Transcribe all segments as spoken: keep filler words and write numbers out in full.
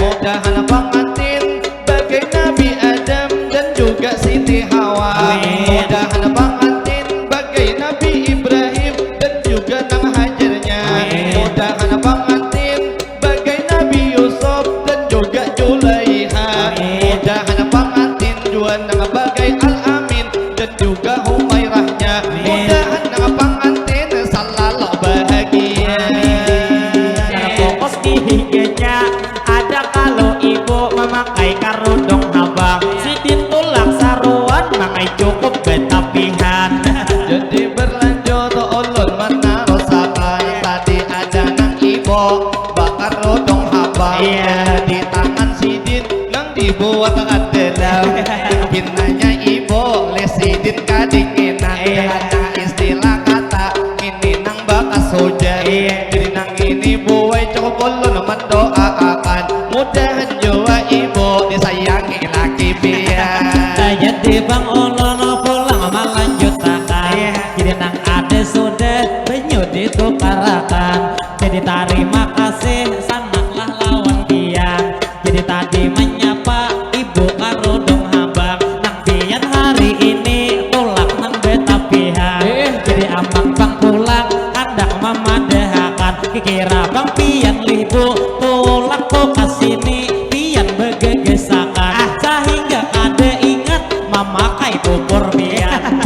Mudahan pangantin bagai Nabi Adam dan juga Siti Hawa. Amin. Mudahan pangantin bagai Nabi Ibrahim dan juga nang Hajarnya. Amin. Mudahan pangantin bagai Nabi Yusuf dan juga Julaiha. Amin. Mudahan pangantin jua nang bagai Al-Amin dan juga Humairahnya. Amin. Mudahan nang pangantin salalu bahagia. Amin. Fokus di higanya, ada kalu ibu mamakai karudung habang. Sidin tulak saruan, mangai cukup batapihan. Jadi berlanjut ulun manarusakan. Tadi ada nang ibu bakarudung habang. Iya. Di tangan sidin nang dibuat adalah pinanya ibu, leh sidin kadinginan. Iya. Karena istilah kata ini nang bakas hujan. Iya. Jadi nang ini buai cukup ulun mandoaakan. Mudahan jua ibu disayangi laki pian. Nah, jadi bang ulun pulang malanjutakan. Iya. Jadi nang ada sudah banyu ditukarakan. Jadi tarima kasih sanaklah lawan pian. Jadi tadi manyapa ibu karudung habang. Nang pian hari ini tulak nang batapihan. Eh. Jadi amak bang pulang handak mamadahakan. Kikira bang pian lih bu tulak tu ka sini pian bagagasakan. Ah. Sahingga kada ingat mamakai pupur pian.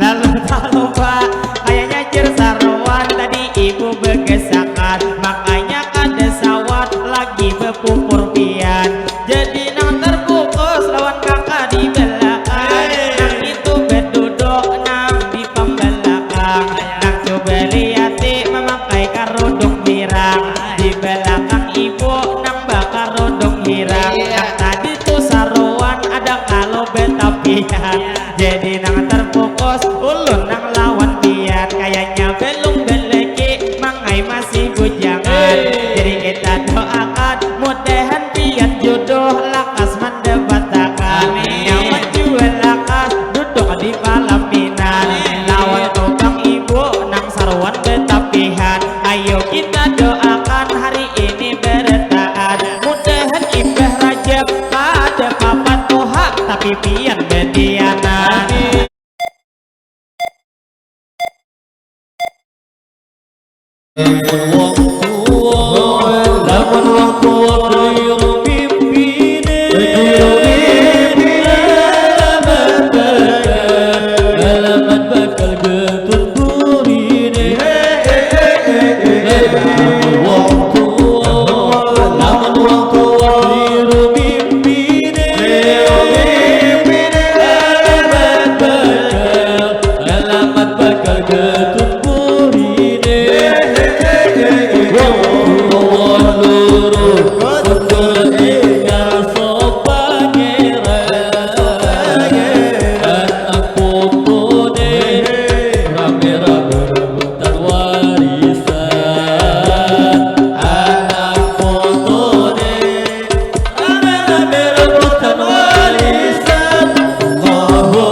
Lalu talupa kayanya jar saruan tadi ibu bagasakan. Makanya kada sawat lagi bapupur pian. Jadi nang tarpukus lawan kaka di balakang. Nang itu baduduk nang di pambalakang. Nang cuba liati mamakai karudung pirang. Di balakang ibu nang bakarudung hirang. Iya. Nang tadi tu saruan ada kalu batapian. Jadi nang tarpukus ulun nang lawan pian. Kayanya balum balaki mangai masih bujangan. Hei. Jadi kita doakan mudahan pian jodoh lakas mandapatakan. Amin. Nyaman jua lakas duduk di palaminan. Amin. Lawan tukang ibu nang saruan batapihan. Ayo kita doakan hari ini barataan. Mudahan imbah Rajab kada papatuha tapi pian badianan. Amin. Lamun wong tua, lamun wong tua keliru mimpi deh. Keliru mimpi deh. Alamat bakal, alamat bakal getun buri deh. Lamun wong tua, lamun wong tua keliru mimpi deh. Keliru mimpi deh. Alamat bakal, alamat bakal getun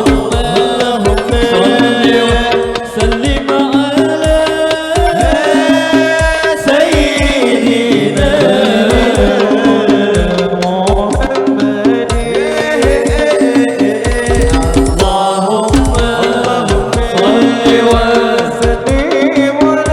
Allahumma salli wa sallim ala sayyidina Muhammad. Allahumma salli wa sallim ala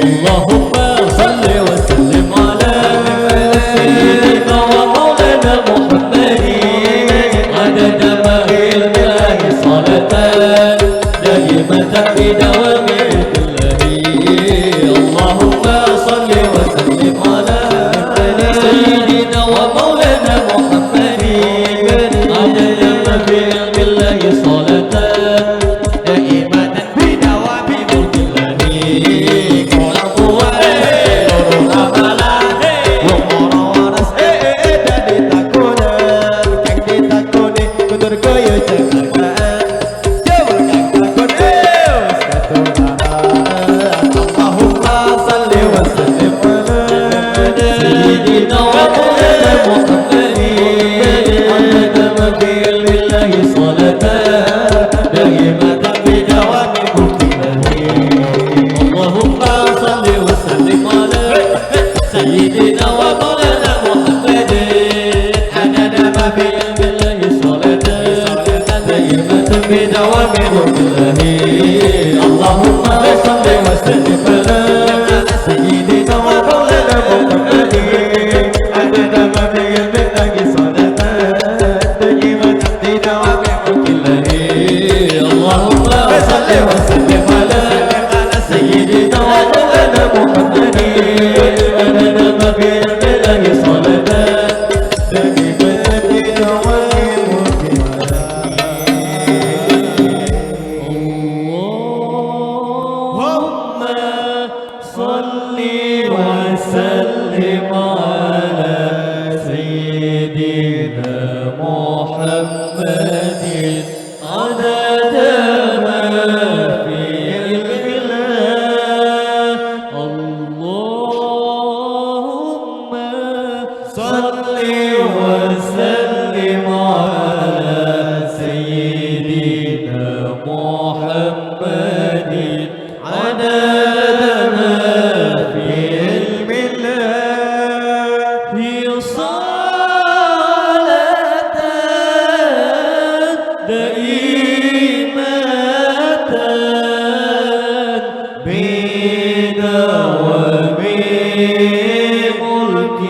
Allahumma salli wa sallim ala sayyidina wa maulana Muhammadin. Adada ma fi ilmillahi salatan daimatan bidawami ilmillahi. Allahumma salli wa sallim ala sayyidina wa maulana Muhammadin. Adada ma fi ilmillahi salatan daimatan bidawami mulkillahi. Orang tua, eh, orang apalah, eh, wong سيدنا ومولانا محمد، عدد ما في علم الله، صلاة دائمة بدوام ملك الله. اللهم صل وسلم على سيدنا ومولانا محمد، عدد ما في علم الله، صلاة دائمة بدوام ملك الله. اللهم صل وسلم على سيدنا ومولانا محمد، عدد ما في علم الله، صلاة دائمة بدوام ملك الله. اللهم صل وسلم على سيدنا ومولانا محمد، عدد ما في علم الله، صلاة دائمة بدوام ملك الله. اللهم صل وسلم على سيدنا محمد، عدد ما في علم الله. اللهم صل وسلم على سيدنا محمد، عدد ما في علم الله، صلاة دائمة بدوام ملك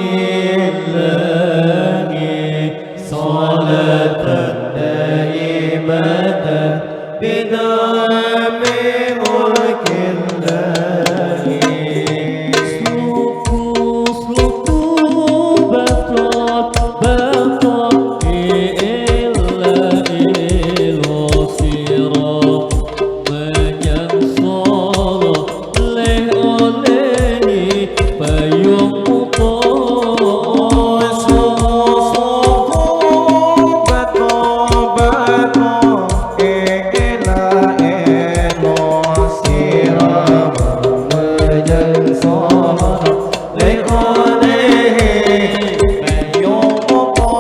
الله، صلاة دائمة بدوام ملك الله. Suku-suku batok-batok, iila-iila sira manyangsara, leh-olehi payung muka. Suku-suku batok-batok, iila-iila sira manyangsara, leh-olehi payung muka.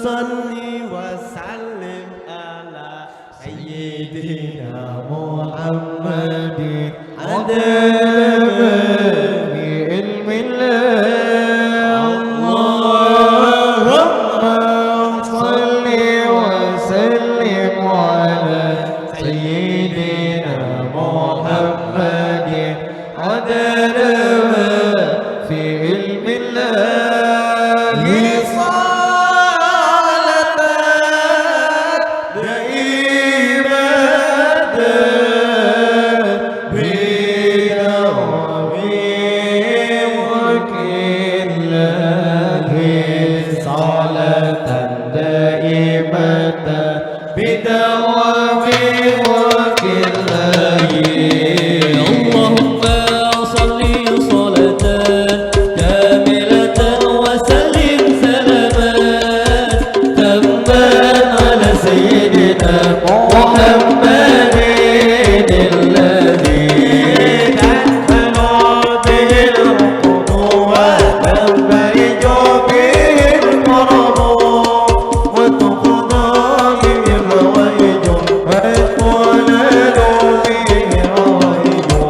Salli wa sallim ala Sayyidina Muhammadin, adada ma fi ilmillah. Allahumma salli wa sallim ala Sayyidina Muhammadin, adada ma fi ilmillahi, salatan daimatan bidawami mulkillahi, salatan daimatan bidawami mulkillahi. Allahumma salli salatan kamilatan wa sallim salaman tamman ala sayyidina Muhammadin alladzi tanhalu bihil uqadu wa tanfariju bihil kurabu wa tuqda bihil hawaiju wa tunalu bihil hawaiju.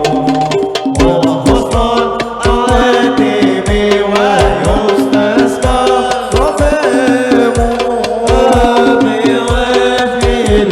Wa husnul khawatimi wa yustasqa ghamamu bi wajhil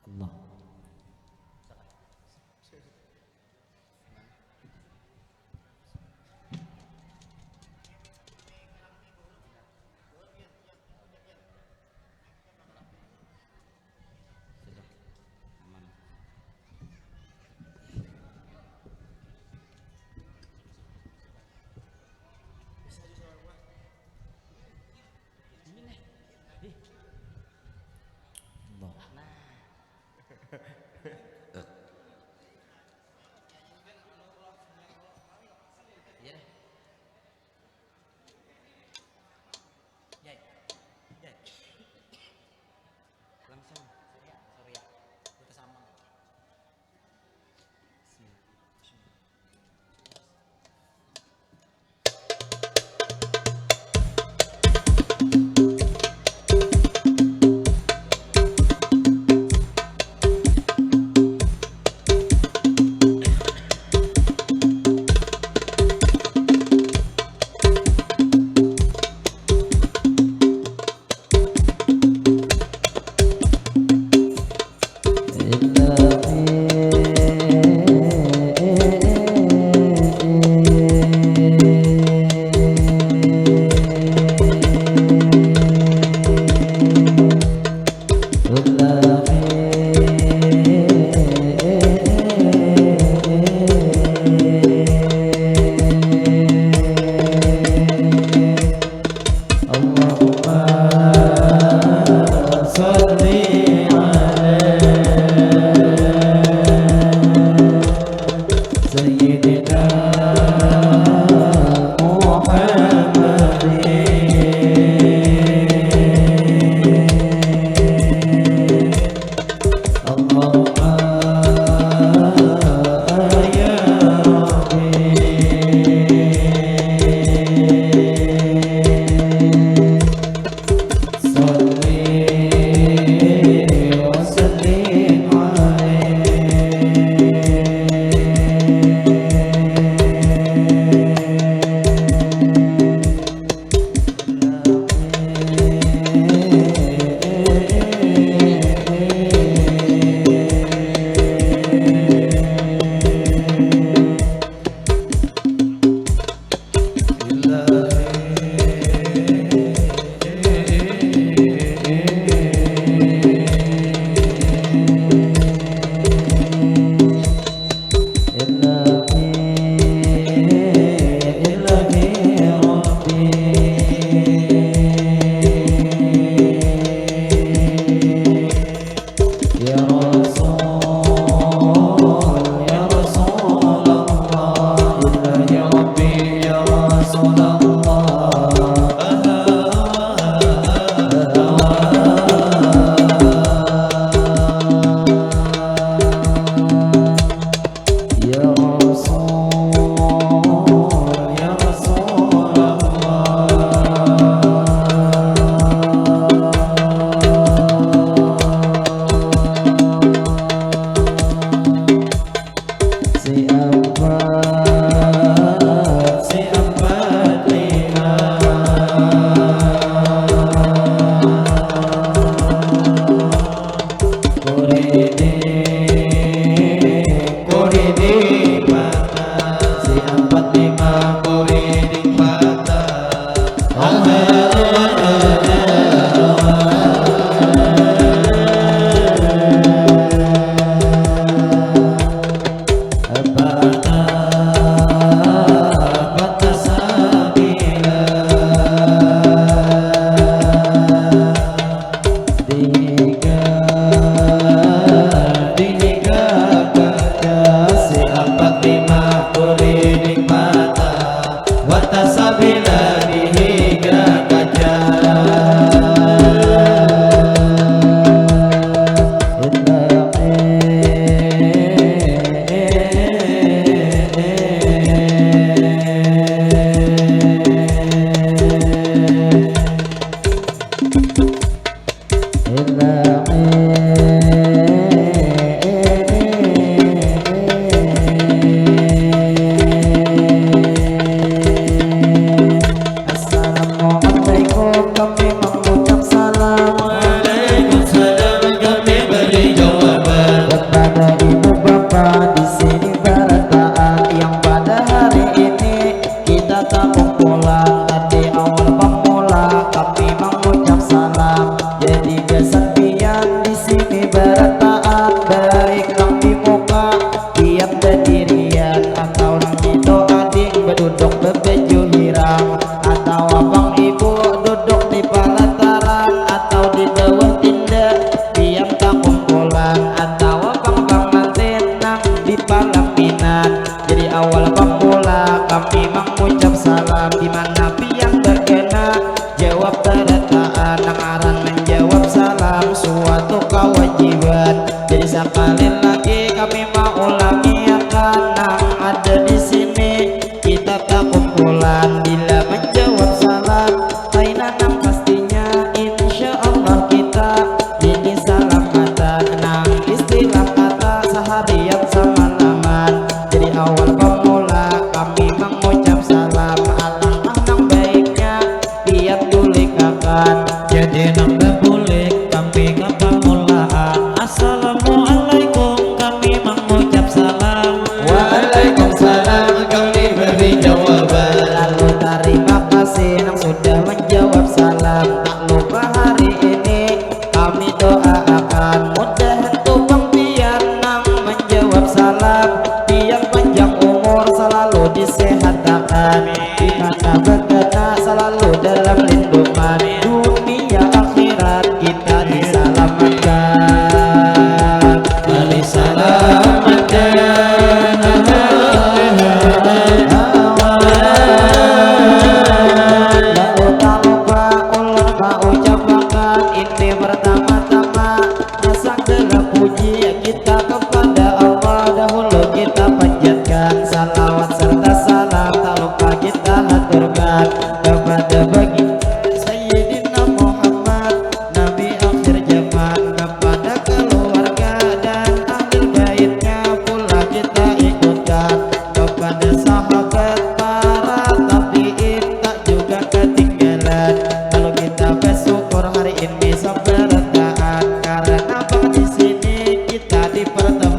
Allah. Sudah. Aman. Ini nih. Ih. Allah. Nah. Iya deh. Yai. Yai. Langsung. Surya. Surya. Kita sama. Siap. اللهم صل على سيدنا محمد. اللهم يا ربي صل وسلم عليه. يا رسول، يا رسول الله، إلهي ربي يا رسول الله. يا رسول، يا رسول الله. Siapa, siapa lima. Kuriding, kuriding mata, si ampat lima kuriding mata. Patah, patah sabila. Tiga Sekali lagi kami mau ulangi akan nang ada di sini. Kita tak kumpulan bila menjawab salam. Kaina nang pastinya, insya Allah kita ini salamatan. Nang istilah kata seharian semalaman. Jadi awal pemula kami mengucap salam. Alangkah nang baiknya pian bulikakan. Jadi nang babulik kami ka pamulaan. Assalamualaikum kami mengucap salam. Waalaikumsalam kami beri jawaban. Lalu tarima kasih nang sudah menjawab salam. Tak lupa hari ini kami doaakan mudahan tu pang pian nang menjawab salam. Pian panjang umur selalu disehatakan. Di mana bakana selalu dalam lindungan. Dunia akhirat kita diselamatkan. Diselamatkan. Lalu tak lupa ulun mau ucapakan ini pertama-tama. Segala puji kita kepada Allah, dahulu kita panjatkan salawat serta salam, tak lupa kita haturkan kepada baginda Sayyidina Muhammad, Nabi akhir zaman, kepada keluarga dan ahli baitnya pula kita ikutkan, kepada sahabat, para tabiin, tak juga ketinggalan. Lalu kita bersyukur hari ini seberataan karena bang di sini kita dipertemukan.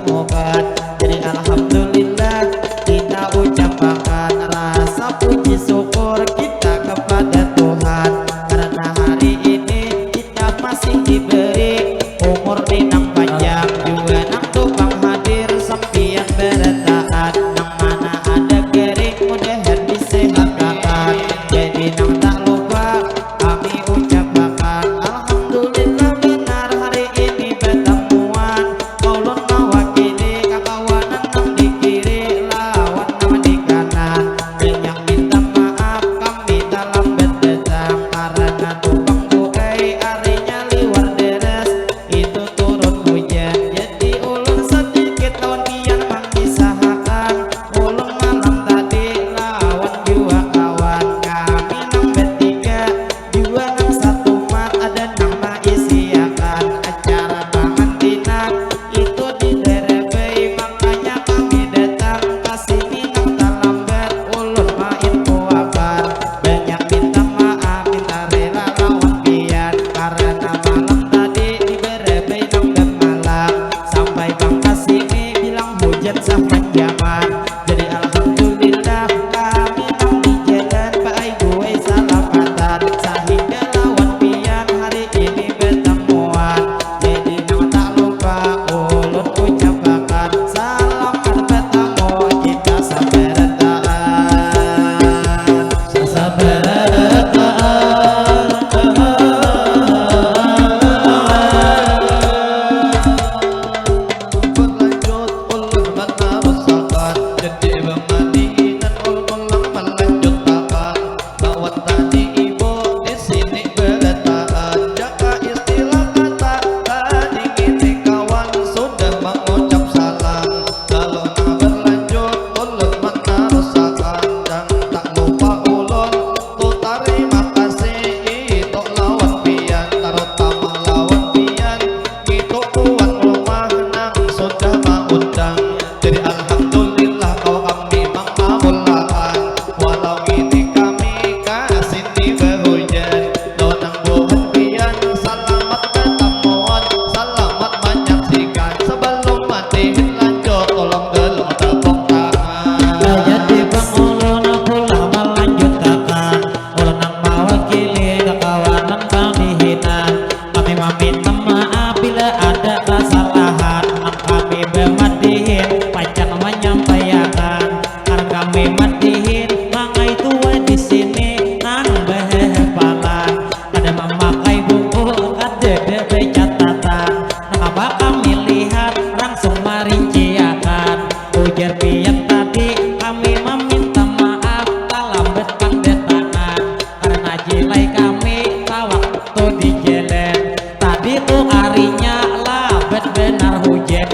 Jen,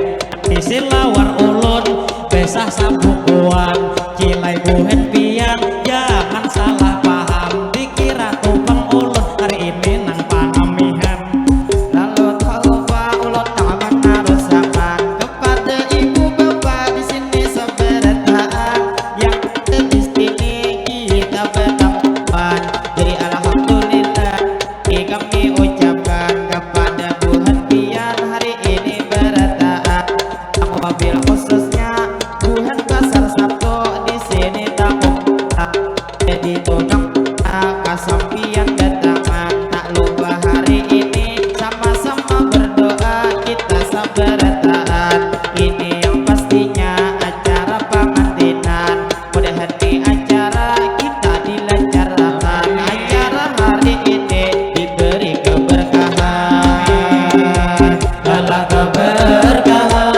isi lawar ulun, besah sabukuan, cilai buhan pian, jangan salah paham, dikira tupang ulun, hari ini nang panamihan. Lalu tak lupa ulun nang manarusakan kepada ibu bapa di sini sabarataan yang ada di sini kita bertanggapan. Jadi alhamdulillah. Kami ucapkan kepada buhan pian hari ini barataan, wabil khususnya buhan pasar Sabtu di sini takumpul. Jadi tunang kasampian datangan, tak lupa hari ini sama-sama berdoa kita sabarataan. Ini yang pastinya acara pangantinan. Mudahan ni acara kita dilancarkan, acara hari ini diberi keberkahan. Dalam keberkahan.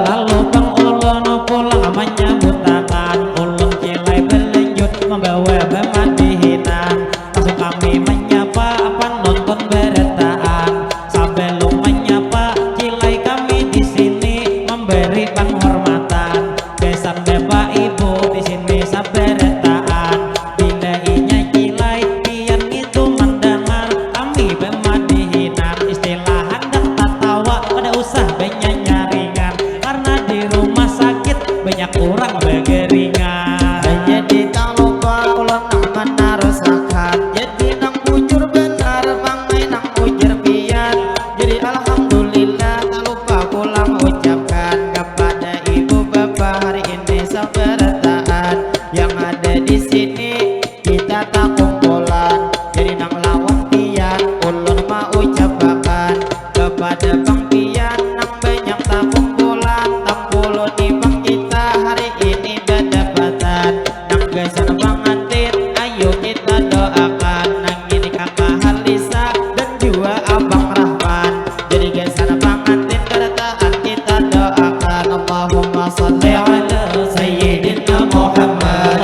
Lalu pang ulun pulang manyambutakan, ulun cilai balanjut mambawa bamadihinan. Langsung kami manyapa panonton barataan. Sabalum manyapa cilai kami di sini mambari panghormatan. Gasan bapa ibu di sini sabarataan. Bila inya cilai pian ngitu mandangar kami bamadihinan, istilah handak tatawa kada usah banyanyaringan. Karna di rumah sakit banyak urang bagaringan. Jadi tak lupa ulun nang manarusakan. Jadi nang bujur banar mangai nang ujar pian. Jadi alhamdulillah tak lupa pulang ucapkan kepada ibu bapa hari ini sabarataan yang ada di sini. Kita takumpulan jadi nang lawan pian, ulun maucapakan kepada pang pian nang banyak takumpulan, tampuluni pang kita hari ini badapatan. Nang gasan pangantin, ayu kita doakan, nang ini kakak Halisa dan jua abang Rahman. Jadi gasan pangantin barataan kita doakan, Allahumma salli ala Sayyidina Muhammad.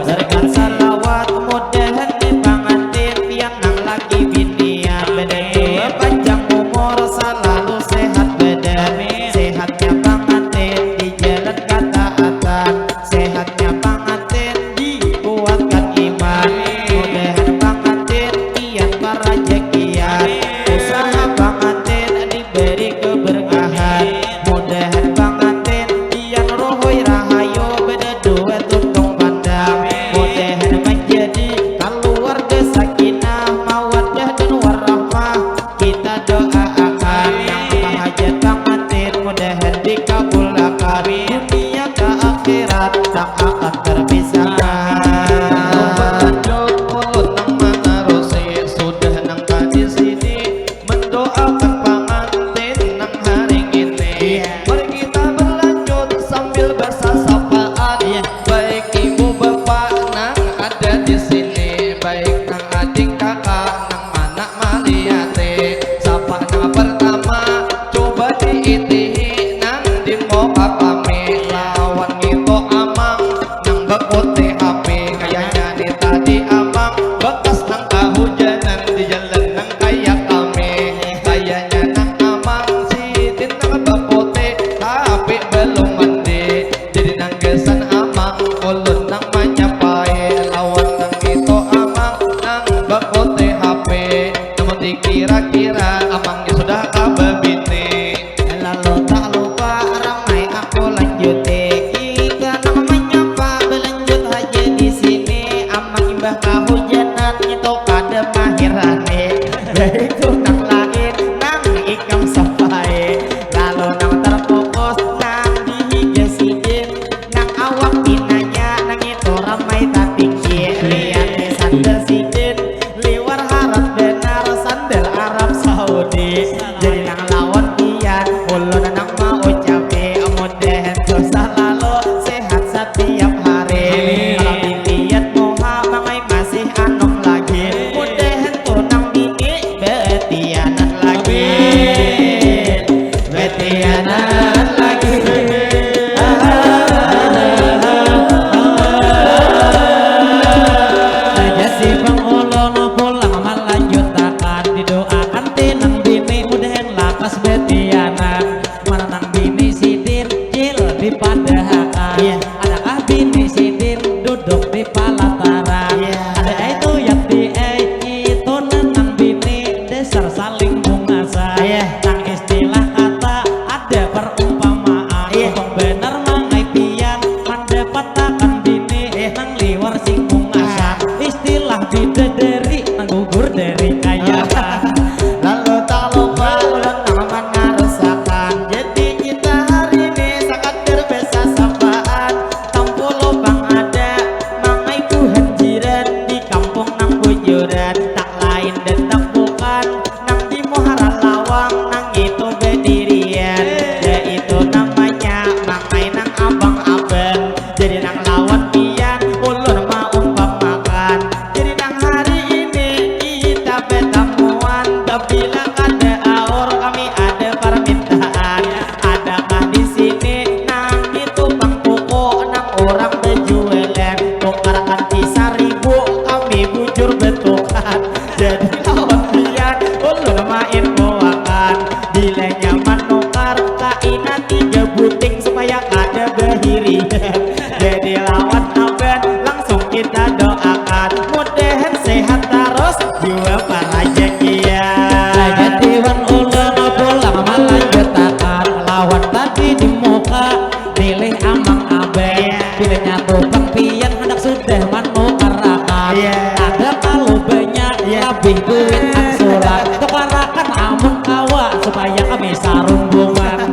Berkat salawat mudahan ni pangantin pian nang laki binian, badan tua panjang umur salalu sehat badan. Sehatnya pangantin di jalan kataatan, sehatnya pangantin dikuatkan iman. Mudahan pangantin pian parajakian, usaha pangantin di beri keberkahan. Mudahan pangantin pian ruhui rahayu, badadua tuntung pandang. Mudahan manjadi kaluarga sakinah, mawaddah dan warahmah. Kita doaakan nang apa hajat pangantin mudahan dikabulakan. Dunia ka akhirat tak akan terpisahkan. Lanjut ulun nang manarusi, sudah nang ka di sini. Mendoakan pangantin nang hari ngini. Iya. Mari kita berlanjut sambil bersasapaan. Iya. Baik ibu bapa nang ada di sini, baik nang adik kakak nang mana maliati. Sapa nang pertama, coba diitihi nang di muka kami. Lawan ngitu amang nang baputih api. Kayanya ni tadi amang bakas nang kahujanan di jalan nang kaya kami. Kayanya nang amang sidin nang baputih tapi balum mandi. Jadi nang gasan amang ulun nang manyapai, lawan nang ngitu amang nang baputih api. Namun dikira-kira amangnya sudah ka babini. Lalu tak lupa ramai aku lanjuti. Kita nang manyapa balanjut haja di sini. Amang imbah kahujanan ngitu kada mahirani. Yaitu nang lain nang ikam sapai. Lalu nang terfokus nang di higa sidin. Nang awak pinanya nang itu ramai tatinggi. Lihat di sandal sidin liwar harat banar sandal Arab Saudi. Jadi nang lawan pian ulun nang maucapi mudahan tu salalu sehat satiap hari. Amin. Kalau dilihat muha mangai masih anum lagi. Mudahan tu nang bini beti Supaya kami sarumbungan.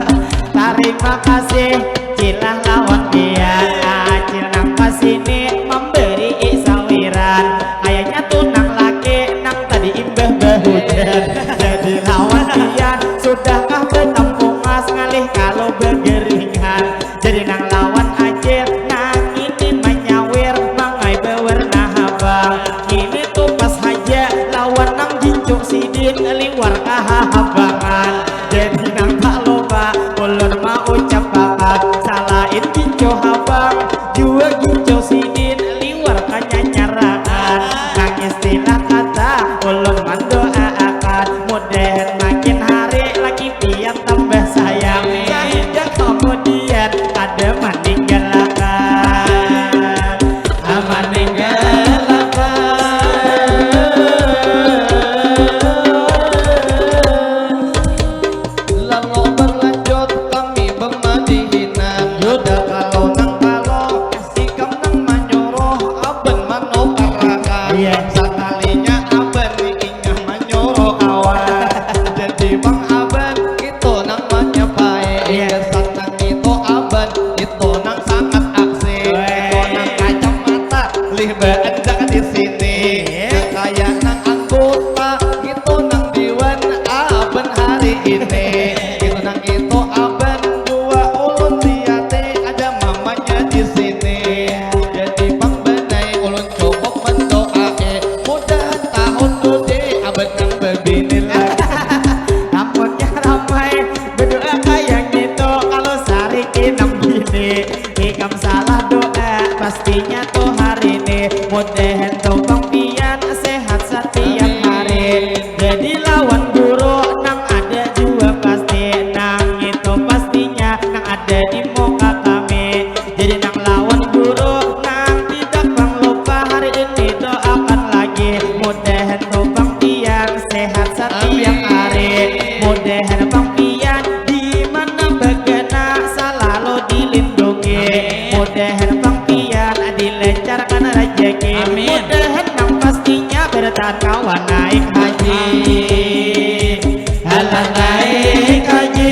Tarima kasih, Cilah lawan Bian. Acil nang ka sini mambari sawiran. Kayanya tu nang laki nang tadi imbah bahujan. Jadi lawan Bian, sudahkah batampungas ngalih kalu bageringan. Jadi nang lawan Acil, nang ini manyawir, mangai bawarna habang. Ini tu pas haja lawan nang gincu sidin liwar kahahabangan. Jadi nang tak lupa ulun maucap papat, salain gincu habang, jua gincu sidin liwar kanyanyarakan. Nang istilah kata ulun mandoaakan, mudahan makin hari laki pian tambah sayang. Amin. Sahingga kamudian kada maninggalakan. Maninggalkan. Lalu berlanjut kami bemadihinan. Yuda kalau nang kalau, ikam nang manyuruh, aban manukarakan. Iya. Sakalinya aban inya manyuruh kawan. Jadi Bang Aban itu nang manyapai. Iya. Gasan nang itu aban itu nang sangat aksi. Weh. Itu nang kacamata lih baanjak di sini. Iya. Nang kaya nang anggota itu nang diwan aban hari ini. Itu nang itu aban jua ulun liati ada mamanya di sini. Jadi Bang Banai ulun cukup mendoai, mudahan tahun tu di aban nang babini lagi. Amunnya ramai berdoa kaya ngitu, kalau sariki nang bini, ikam salah doa, pastinya tu hari ni. Mudahan tu Bang Pian sehat satiap hari. Amin. Jadi lawan guru nang ada jua pasti, nang itu pastinya nang ada di muka kami. Jadi nang lawan guru nang tidak pang lupa hari ini doakan lagi. Mudahan tu Bang Pian sehat satiap hari. Amin. Mudahan Bang Pian di mana bagana salalu dilindungi. Amin. Mudahan Bang Pian dilancarkan rajaki. Amin. Mudahan nang pastinya bertahan kawan naik haji. Alah naik haji.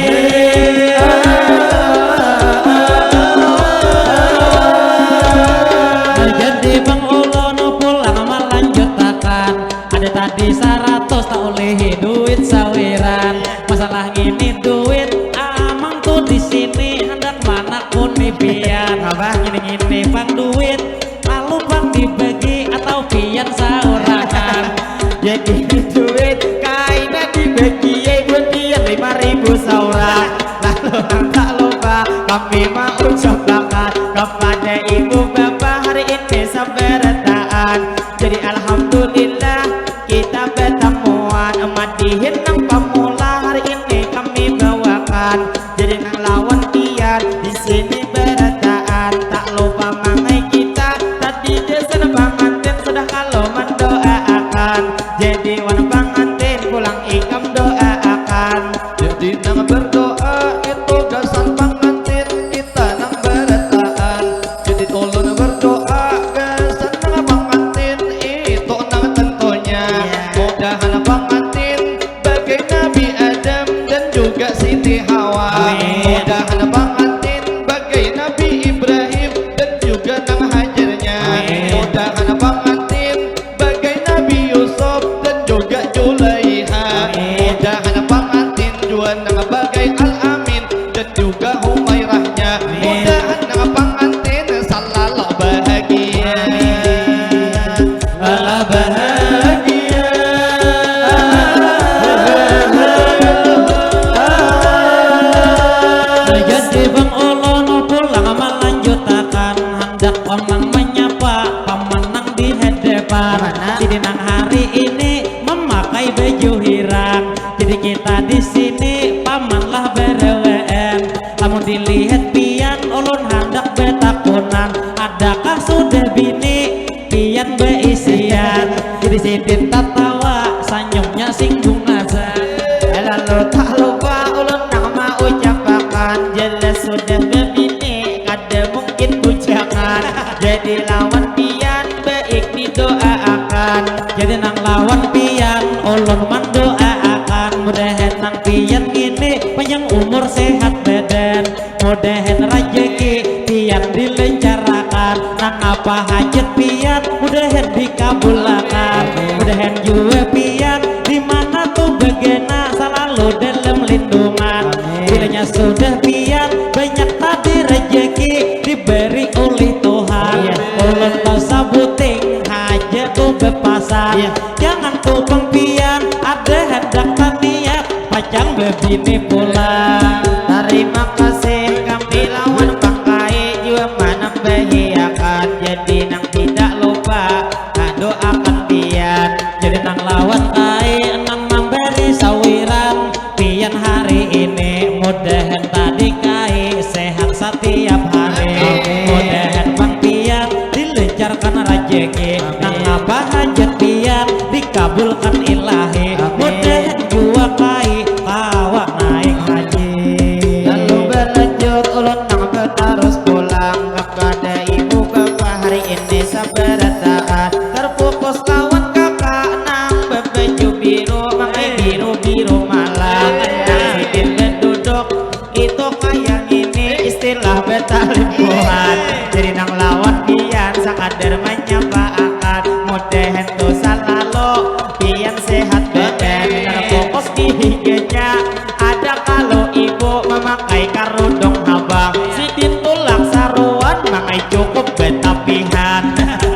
Jadi Bang ulun pulang malanjutakan. Ada tadi saratus tak ulihi duit sawiran. Masalah ngini duit amang tu di sini handak manakuni pian. Abah ngini-ngini pang duit. Lalu pang dibagi atau pian saurangan? Ya ini duit kaina dibagi ya buat pian lima ribu saurang. Lalu nang tak lupa kami mau ucapkan kepada ibu bapa hari ini sabarataan. Jadi alhamdulillah kita batamuan, madihin nang pamula hari ini kami bawakan. Jadi nang lawan pian di sini barataan, tak lupa mangai kita tadi gasan pangantin sudah kalu mandoaakan. Jadi wan pangantin pulang ikam doaakan. Jadi nang berdoa itu gasan pangantin kita nang barataan. Jadi ulun berdoa gasan nang pangantin itu nang tentunya. Iya. Mudahan pangantin bagai Nabi Adam dan juga Siti Hawa. Amin. Mudahan pangantin bagai Nabi Ibrahim dan juga nang Hajarnya. Amin. Mudahan pangantin bagai Nabi Yusuf dan juga Julaiha. Amin. Mudahan pangantin jua nang bagai Al-Amin dan juga Humairahnya. Amin. Mudahan nang pangantin salalu bahagia. Amin. Alah bahagia. Jadi bang ulun pulang malanjutakan, handak wan nang manyapa paman nang di hadapan. Mana? Jadi nang hari ini mamakai baju hirang. Jadi kita di sini paman lah barawaan. Lamun dilihat pian ulun handak batakunan, adakah sudah bini pian baisian? Jadi sidin tatawa, sanyumnya singgung asa. Lalu tak lupa ulun nang maucapakan, jelas sudah babini kada mungkin bujangan. Jadi lawan pian baik didoaakan. Jadi nang lawan pian ulun mandoaakan, mudahan nang pian umur sehat badan, mudahan rajaki pian dilencarakan, nang apa hajat pian mudahan dikabulakan, mudahan jua pian di mana tu bagana salalu dalam lindungan. Bilanya sudah pian banyak tadi rajaki diberi oleh Tuhan. Ulun tahu sabuting haja tu bepasan. Jangan tu pang pian ada handak taniat pacang bebini pulang. Tarima kasih kami lawan pangkai jua manambahiakan, jadi nang tidak lupa kadoakan pian. Jadi nang lawan kai nang mambari sawiran pian hari ini, mudahan tadi kai sehat satiap hari. Mudahan pang pian dilancarkan rajaki, nang apa hajat pian dikabulkan ilahi. Mudahan jua kai kawa naik haji. Lalu balanjut ulun nang batarus pulang kakada ibu bapa hari ini sabarataan, terfokus lawan kakak nang babaju biru, makai biru-biru malam. Nang sidin baduduk itu kaya ngini istilah batalimbuhan. Jadi nang lawan pian sakadar manyapaakan, mudahan tu salalu pian sehat badan, terfokus di higanya. Ada kalu ibu mamakai karudung habang, sidin tulak saruan mangai cukup batapihan.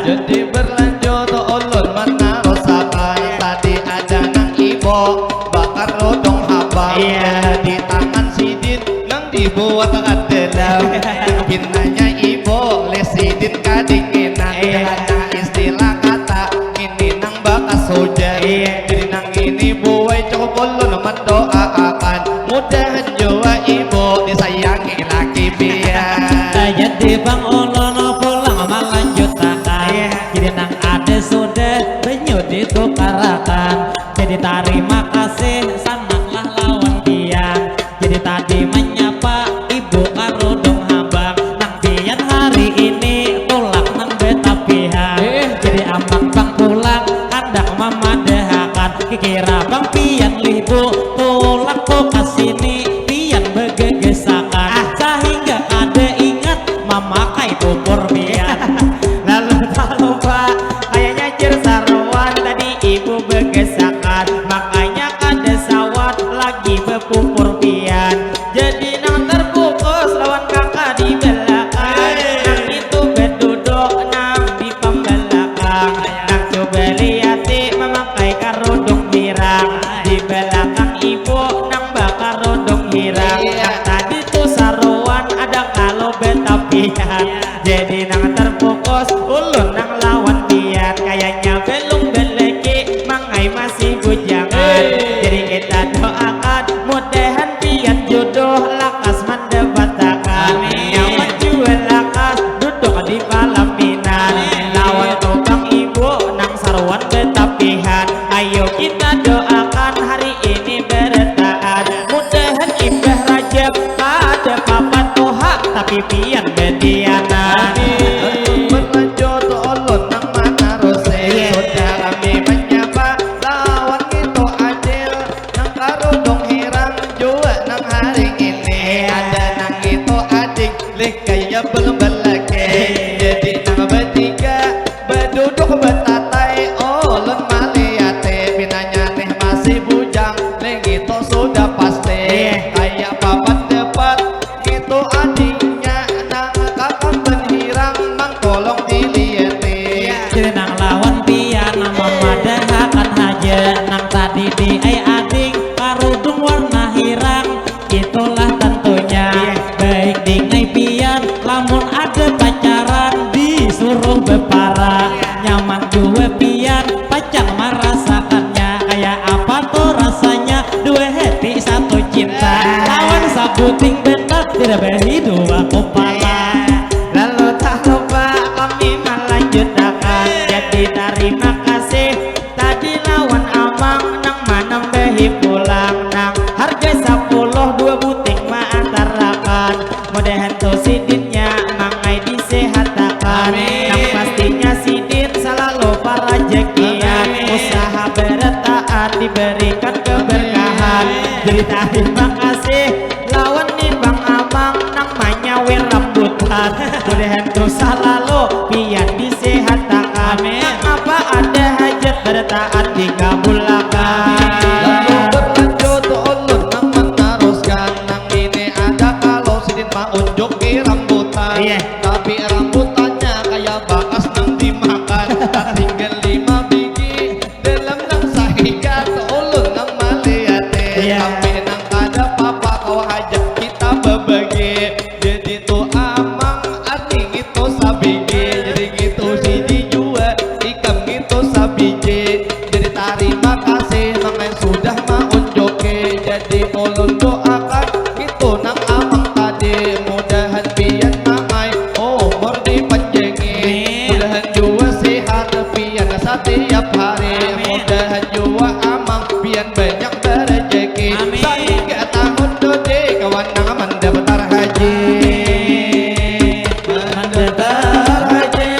Jadi berlanjut ulun manarusakan, tadi ada nang ibu bakarudung habang. Iya. Di tangan sidin nang dibuat adalah pinanya ibu leh sidin kadinginan. Iya. Karena istilah kata ini nang bakas hujan. Iya. Jadi nang ini buai cukup ulun mendoaakan, mudahan jua ibu disayangi laki pian. Jadi bang ulun pulang malanjutakan. Iya. Jadi nang ada sudah banyu ditukarakan. Jadi tarima kasih sanaklah lawan pian. Jadi tadi manyapa ibu karudung habang, nang pian hari ini tulak nang batapihan. Eh. Jadi ampang bang pulang handak mamadahakan, kikira bang pian lih bu tulak tu kasini pian bagagasakan. Ah. Sahingga kada ingat mamakai pupur pian. Lalu talupa kayanya jar saruan tadi ibu bagasakan, makanya kada sawat lagi bapupur pian. Jadi nang terfokus lawan kaka di balakang, nang itu baduduk nang di pambalakang. Nang coba liati mamakai karudung hirang, di balakang ibu nang bakarudung hirang. Nang tadi tu saruan ada kalu batapian. Jadi nang terfokus ulun nang lawan pian, kayanya balum balaki mangai masih bujangan. Jadi kita doakan mudahan pian jodoh lakas mandapatakan. Amin. Nyaman jua lakas duduk di palaminan. Amin. Lawan tukang ibu nang saruan batapihan. Ayo kita doakan hari ini barataan. Mudahan imbah Rajab kada papat tuha tapi pian badianan. Amin. Berlanjut ulun nang manarusi. Iya. Sudah kami manyapa lawan ngitu adil nang karudung hirang jua nang hari ini. Iya. Ada nang ngitu ading lih kaya balum balaki. Jadi nang batiga baduduk batatai, ulun maliati pinanya nih masih bujang, lih ngitu sudah pasti. Iya. Kaya papat dapat ngitu adingnya nang kakamban hirang, mang tolong diliati. Iya. Jadi nang lawan pian mamadahakan haja nang tadi di ai ading karudung warna hirang. Itulah tentunya. Iya. Baik dingai pian lamun ada pacaran disuruh bapara. Iya. Nyaman jua pian pacang marasakannya. Kaya apa tu rasanya dua hati satu cinta. Iya. Lawan sabuting benda tidak bahi dua kupala. Iya. Lalu tak lupa kami melanjutakan. Iya. Jadi tarima kasih tadi lawan amang nang manambahi pulang nang harga sapuluh dua buting maantarakan. Mudahan tu sidinnya mangai disehatakan. Amin. Nang pastinya sidin salalu parajakian. Amin. Usaha barataan diberikan keberkahan. Amin. Jadi tarima kasih Lalu berlanjut ulun nang meneruskan. Nang ini ada kalau sidin maunjuki rambutan. Iya. Tapi rambutannya kaya bakas nang dimakan. Tinggal lima bigi dalam nang sahikat ulun nang maliati. Iya. Tapi nang kada papa kawa haja kita babagi. Jadi tu amang ani ngitu sabigi. Jadi ngitu sidi jua ikam ngitu sabiji. Jadi tarima kasih mangai sudah maunjuki. Jadi ulun doakan ngitu nang amang tadi. Mudahan pian mangai umur dipanjangi. Amin. Mudahan jua sihat pian satiap hari. Amin. Mudahan jua amang pian banyak barajaki. Amin. Sahingga tahun tu di kawan nang mandaftar haji. Mandaftar haji.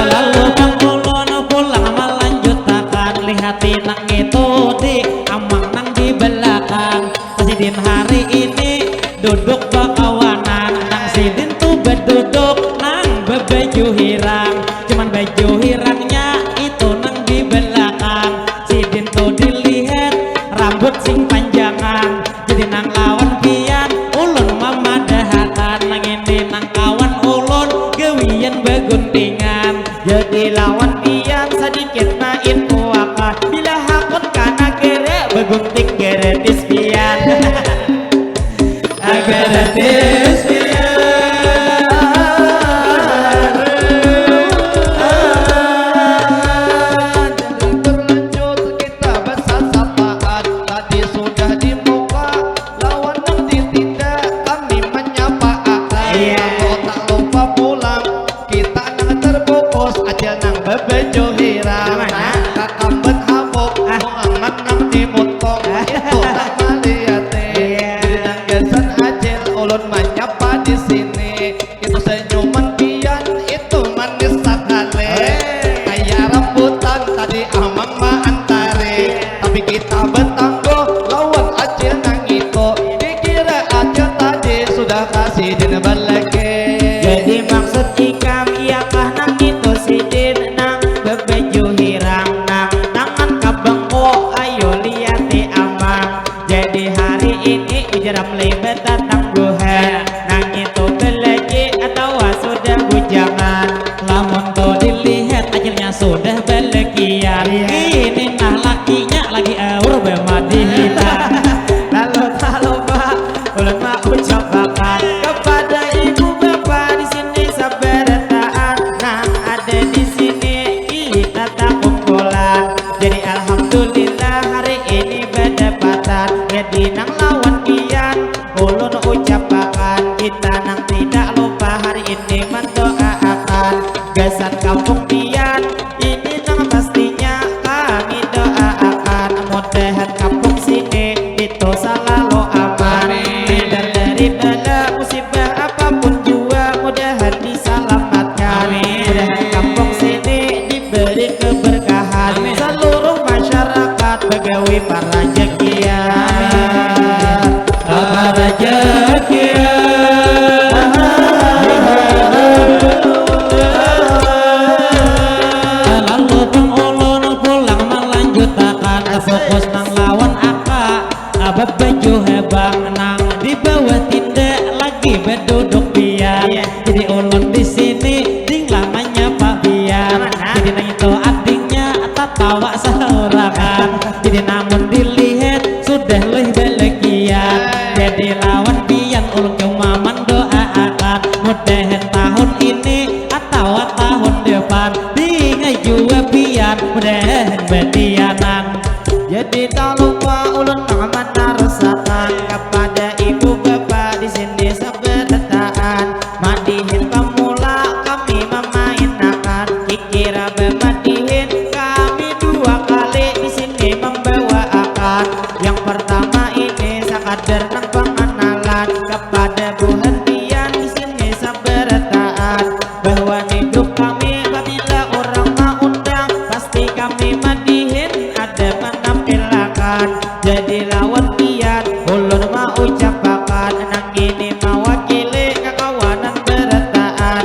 Lalu pang ulun pulang malanjutakan, lihati nang itu di amang nang di balakang. Sidin hari ini duduk bakawanan, nang sidin tu baduduk nang babaju hirang. Cuman baju hirangnya itu nang di balakang. Sidin tu dilihat rambut sing panjangan. Jadi nang lawan pian ulun mamadahakan, nang ini nang kawan ulun gawian baguntingan. Jadi lawan pian sadikit ma infoakan, bila hakun ka nagara bagunting gratis pian. Gratis pian. Jadi berlanjut kita basasapaan, tadi sudah di muka lawan nang di tindak kami manyapaakan. Iya. Aku tak lupa pulang, kita nang terbungkus, acil nang babaju hirang. Mana? Nang kakamban habuk, ah, nang aman nang di mutung, ah, itu tak maliati. Iya. Jadi nang gasan acil ulun manyapa di sini. Itu senyuman pian, itu manis sakali. Hei. Kaya rambutan tadi amang maantari. Iya. Tapi kita batangguh lawan acil nang itu. Dikira acil tadi sudah ka sidin balaki. Jadi maksud ikam iakah nang itu sidin nang babaju hirang nang tangan kabangku, ayo liati amang. Jadi hari ini ujar Ramli batatangguhan. Nang itu balaki atawa sudah bujangan. Lamun tu dilihat acilnya sudah balakian. Iya. Ini nah lakinya lagi aur bamadihitan. Lalu tak lupa ulun maucapakan kepada ibu bapa di sini sabarataan nang ada di sini kita takumpulan. Jadi alhamdulillah hari ini badapatan. Jadi nang lawan pian ulun ucapakan, kita nang tidak lupa hari ini mendoaakan gasan kampung pian. Ini nang pastinya kami doaakan, mudahan kampung sini itu salalu aman. Amin. Hindar dari bala musibah apapun jua, mudahan disalamatkan. Amin. Mudahan kampung sini diberi keberkahan. Amin. Seluruh masyarakat bagawi parajakian. Amin. Parajakian. Lalu pang ulun pulang malanjutakan, fokus nang lawan aka. Abah baju habang nang di bawah tindak lagi baduduk pian. Iya. Jadi ulun di sini ding lah manyapa pian. Mana? Jadi nang itu adingnya tatawa saurangan. Jadi namun dilihat sudah leh balakian. Jadi lawan pian ulun cuma mandoaakan, mudahan tahun ini atawa tahun depan dingai jua pian, mudahan batianan. Jadi tak lupa ulun nang manarusakan kapada ibu bapa di sini sabarataan. Madihin pamula kami mamainakan, kikira bamadihin kami dua kali di sini mambawaakan. Yang pertama ini sakadar nang panganalan kapada buhan pian di sini sabarataan. Bahwa hidup kami, pabila urang maundang, pasti kami madihin ada panampilakan. Jadi lawan pian, ulun maucapakan, nang ini mawakili kakawanan barataan.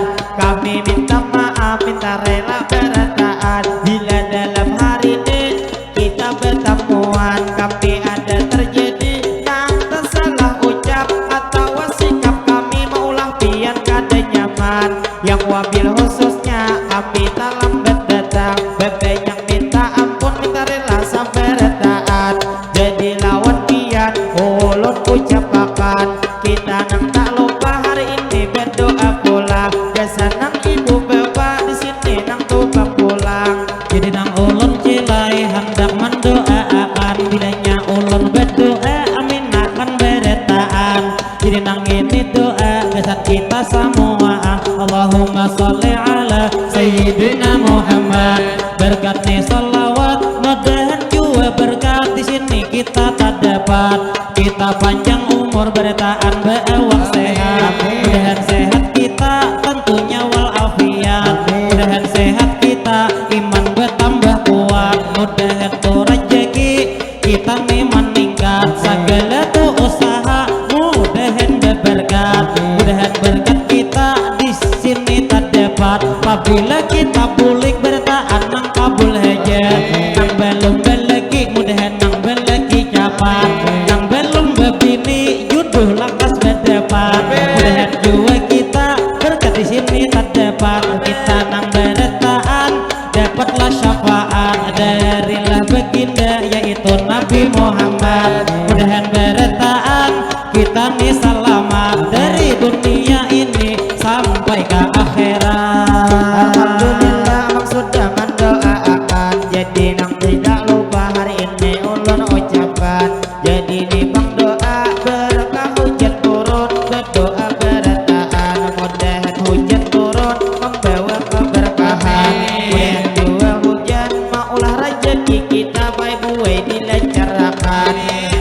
Tarela barataan bila dalam hari ni kita batamuan, kami ada terjadi nang tasalah ucap atawa sikap kami maulah pian kada nyaman. Yang wabil khususnya kami talambat datang, babanyak minta ampun, minta rela sabarataan. Jadi lawan pian ulun ucapakan, kita nang tak lupa hari ini berdoa pula. Gasan nang ibu bapa di sini nang tu bapulang. Jadi nang ulun cilai handak mandoaakan, bilanya ulun badoa amin akan barataan. Jadi nang ini doa gasan kita samuaan. Allahumma sholli ala sayyidina Muhammad. Berkat ni salawat mudahan jua berkat di sini kita tadapat. Kita panjang umur barataan baawak sehat. Mudahan sehat kita tentunya wal afiat. Mudahan sehat kita iman batambah kuat. Mudahan tu rajaki kita ni maningkat. Sagala tu usaha mudahan babarkat. Mudahan berkat kita di sini tadapat. Pabila kita bulik barataan nang kabul haja. Nang balum balaki mudahan nang balaki capat. Nang balum babini juduh lakas badapat. Mudahan jua kita berkat di sini tadapat. Kita nang barataan dapatlah syafaat darilah baginda yaitu Nabi Muhammad. Mudahan barataan kita ni salamat dari dunia ini sampai ka akhirat. Alhamdulillah, amak sudah mandoaakan. Jadi nang tidak lupa hari ini ulun ucapkan. Jadi ni pang doa berkah hujan turun, berdoa barataan. Mudahan hujan turun membawa keberkahan. Amin. Mudahan jua hujan maulah rajaki kita baik buai dilancarkan.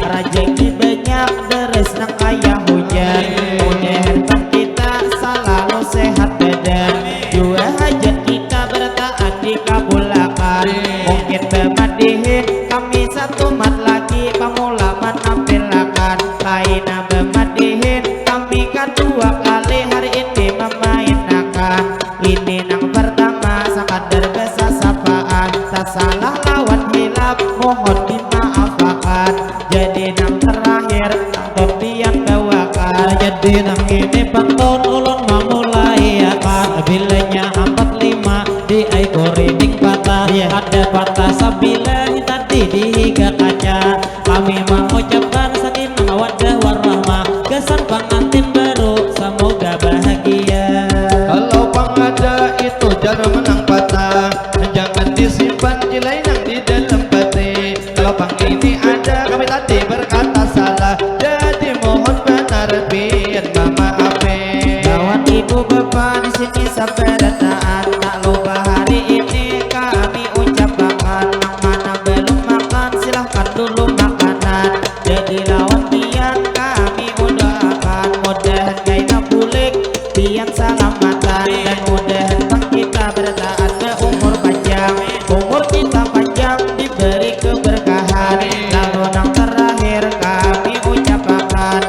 Rajaki banyak deres nang kaya hujan. Mudahan pang kita salalu sehat badan. Jua hajat kita barataan dikabulakan. Mungkin bamadihin kami satumat lagi pamula manampilakan. Kaina bamadihin kami kadua kali hari ini mamainakan. Ini nang pertama sakadar basasapaan. Tasalah lawan hilap mohon dimaafakan. Jadi nang terakhir nang pian bawakan. Jadi nang ini pantun ulun mamulai akan. Bilanya ampat lima di ai kuriting patah. Iya. Ada patah sabilah tadi di higa kaca. Kami mangucapkan sakinah mawaddah warahmah gasan pangantin baru, samoga bahagia. Kalau pang ada itu jarum nang patah, jangan disimpan, cilai nang di dalam pati. Kalau pang ini ada, kami tadi berkata salah, jadi mohon banar pian mamaafi. Lawan ibu bapa di sini sabarataan, tak lupa hari ini kami ucapakan, nang mana belum makan silahkan dulu makanan. Jadi lawan pian kami udahakan, mudahan kaina bulik pian salamatan, dan mudahan pang kita barataan baumur panjang. Umur kita panjang diberi keberkahan. Lalu nang terakhir kami ucapakan,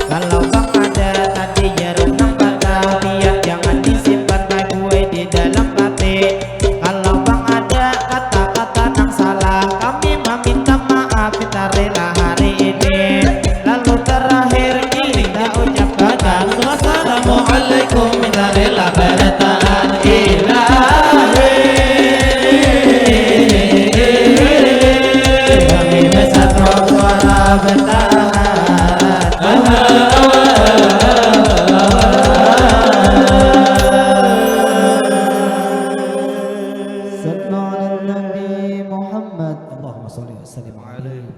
kalau pang ada tadi jarum nang patah, pian jangan disimpan baik buai di dalam hati. Kalau pang ada kata-kata nang salah, kami maminta maaf, minta rela hari ini. Lalu terakhir kita ucapkan, wassalamualaikum, minta rela barataan ilahi. Kami besar suara bertahan. Sallu ala Nabi Muhammad. Allahumma salli wa sallim alaihi.